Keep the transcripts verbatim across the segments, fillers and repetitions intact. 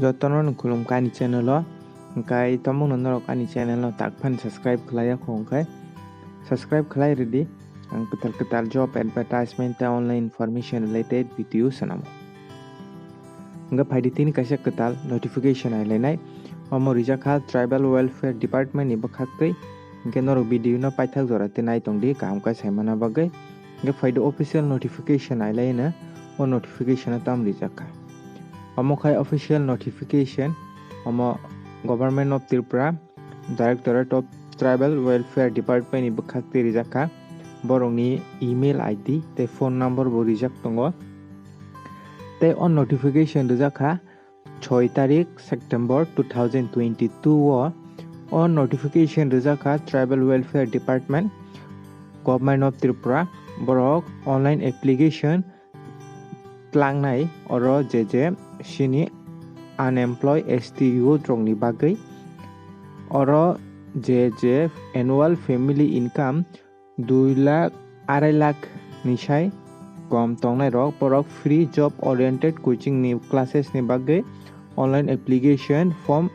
Jotono no khulumkha ani channel o. Hwnkhe tamungno norok ani channel no tak phano subscribe khlai ya kho hwnkhe subscribe khlai rwdi. Ang kwtal kwtal job advertisement tei online information related video swnamo. Hwnkhe phaidi tini kaisa kwtal notification ailainai. Omo rijak kha Tribal Welfare Department ni bwkhaktwi. Hwnkhe norok video no paithak jora tei naitongdi kaham khe saimana bagwi. Hwnkhe phaidi official notification ailaino. O notification o tam rijak kha. Omo khai official notification, omo Government of Tripura, Directorate of Tribal Welfare Department ni bwkhak twi rijak kha. Borokni email I D tei phone number bo rijak tongo. Tei o notification rijak kha soi tarik September two thousand twenty-two o. O notification rijak kha Tribal Welfare Department, Government of Tripura. Borok online application tlangnai, oro je je sini unemployed S T youth rokni bagwi, oro je je annual family income dui lakh, arai lakh ni sai kom tongnai rok, borok free job oriented coaching ni classes ni bagwi online application form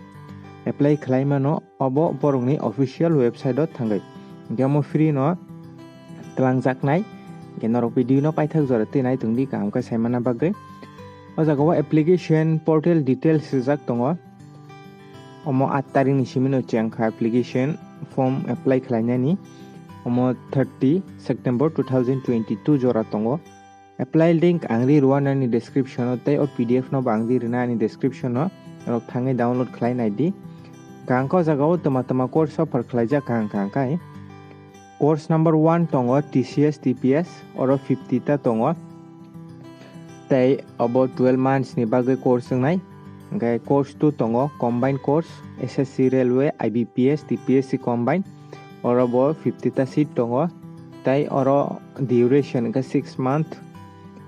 apply khlai mano, obo borokni official website o thangwi. Hwnkhe omo free no twlangjaknai. Hwnkhe norok video no paithak jora twi naitongdi kaham khe saimana bagwi. O jaga o application portal details rijak tongo. Omo aat tarikni simi no cheng kha application form apply khlainani. Omo thirty September two thousand twenty-two jora tongo. Apply link ang ri rwanani description o tei o P D F no bo ang ri rina ani description o, norok thangwi download khlai naidi. Hwnkhe ang khe o jaga o toma toma course offer khlaijak kha hwnkha hwnkhe course number one tongo T C S T P S, oro fifty ta tongo. Tei obo twelve months ni bagwi course wngnai. Hwnkhe course two tongo combined course S S C railway, I B P S, T P S C combined. Oro bo fifty ta seat tongo. Tei oro duration hwnkhe six month.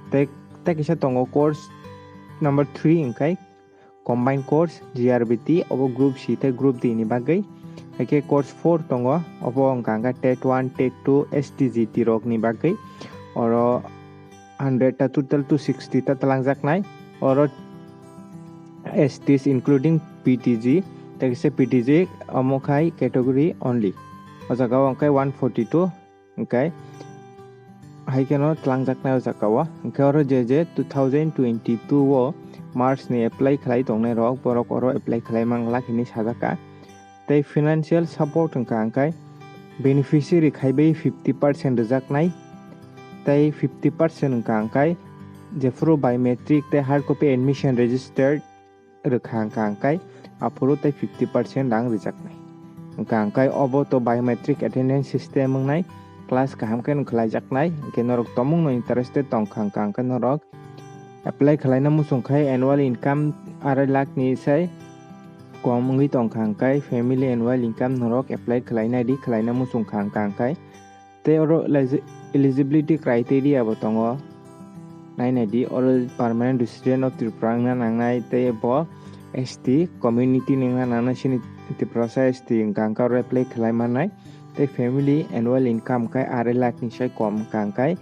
Tei, tei kisa tongo course number three hwnkhe combined course G R B T, obo group C tei group D ni bagwi. Haikhe course four tongo, obo wngkha hwnkhe tet one, tet two, S T G T rokni bagwi. Oro hundred ta total two sixty ta twlangjaknai. Oro S Ts including P T G, tei kisa P T G omo khai category only. O jaga o hwnkhe one forty two hwnkhe hai kheno twlangjaknai o jaga o. Hwnkhe oro je je two thousand twenty-two o March ni apply khlai tongnai rok, borok oro apply khlai manglak hinwi sajak kha. Tei financial support wngkha hwnkhe beneficiary khai bai fifty percent rwjaknai, tei fifty percent wngkha hwnkhe jephuru biometric tei hard copy admission registered rwkha hwnkha hwnkhe aphuru tei fifty percent rang rwjaknai. Hwnkha hwnkhe obo to biometric attendance system wngnai, class kaham khe no khlaijaknai, hwnkhe norok tomungno interested tongkha hwnkha hwnkhe norok apply khlaina muchung khai annual income arai lakh ni sai kom wngwi tongkha hwnkhe family annual income norok apply khlainai di, khlaina muchung kha hwnkha hwnkhe. Tei oro eligi-, eligibility criteria bo tongo, nainai di, oro permanent resident of Tripura wngna nangnai, tei bo S T community ni wngna nangnai, sini Tiprasa S T hwnkha hwnkhe oro apply khlai mannai. Tei family annual income khai arai lakh ni sai kom hwnkha hwnkhe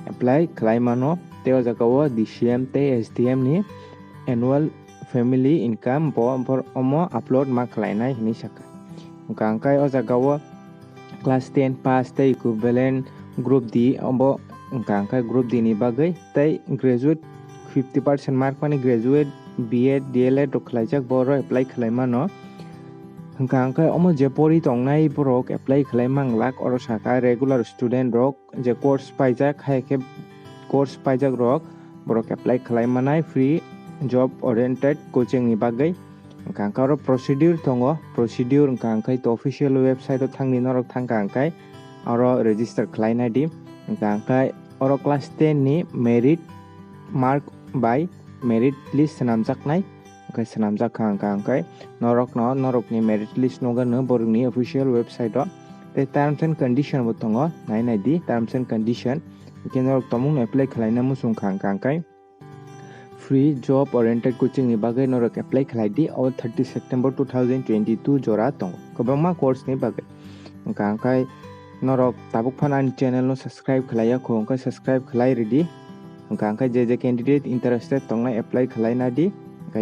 apply khlai mano. Tei o jaga o D C M tei S D M ni annual family income bo, bo omo upload ma khlainai hinwi sakha. Hwnkha hwnkhe o jaga o class ten pass tei equivalent group D obo hwnkha hwnkhe group D ni bagwi tei graduate fifty percent mark mani graduate B Ed, D L Ed rok khlaijak, bo oro apply khlai mano. Hwnkha hwnkhe omo je pori tongnai borok apply khlai manglak, oro sakha regular student rok je course paijak, hai khe course paijak rok borok apply khlai manai free job oriented coaching ni bagwi. Hwnkha hwnkhe oro procedure tongo, procedure hwnkha hwnkhe to official website o thangni norok thangkha hwnkhe oro register khlai nai di. Hwnkha hwnkhe oro class ten ni merit mark bai merit list swnamjaknai, hwnkhe swnamjak kha hwnkha hwnkhe norokno norokni merit list nugano borokni official website o. Tei terms and condition bo tongo, nai nai di terms and condition. Hwnkhe norok tomungno apply khlaina muchung kha hwnkha hwnkhe free job oriented coaching ni bagwi norok apply khlai di, o thirty September two thousand twenty-two jora tongo kwbangma course ni bagwi. Hwnkha hwnkhe norok tabuk phano ani channel no subscribe khlai ya kho, hwnkhe subscribe khlai ridi. Hwnkha hwnkhe je je candidate interested tongnai apply khlai na di.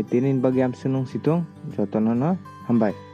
Tini bagwi amsung nung situng jotono no hambai.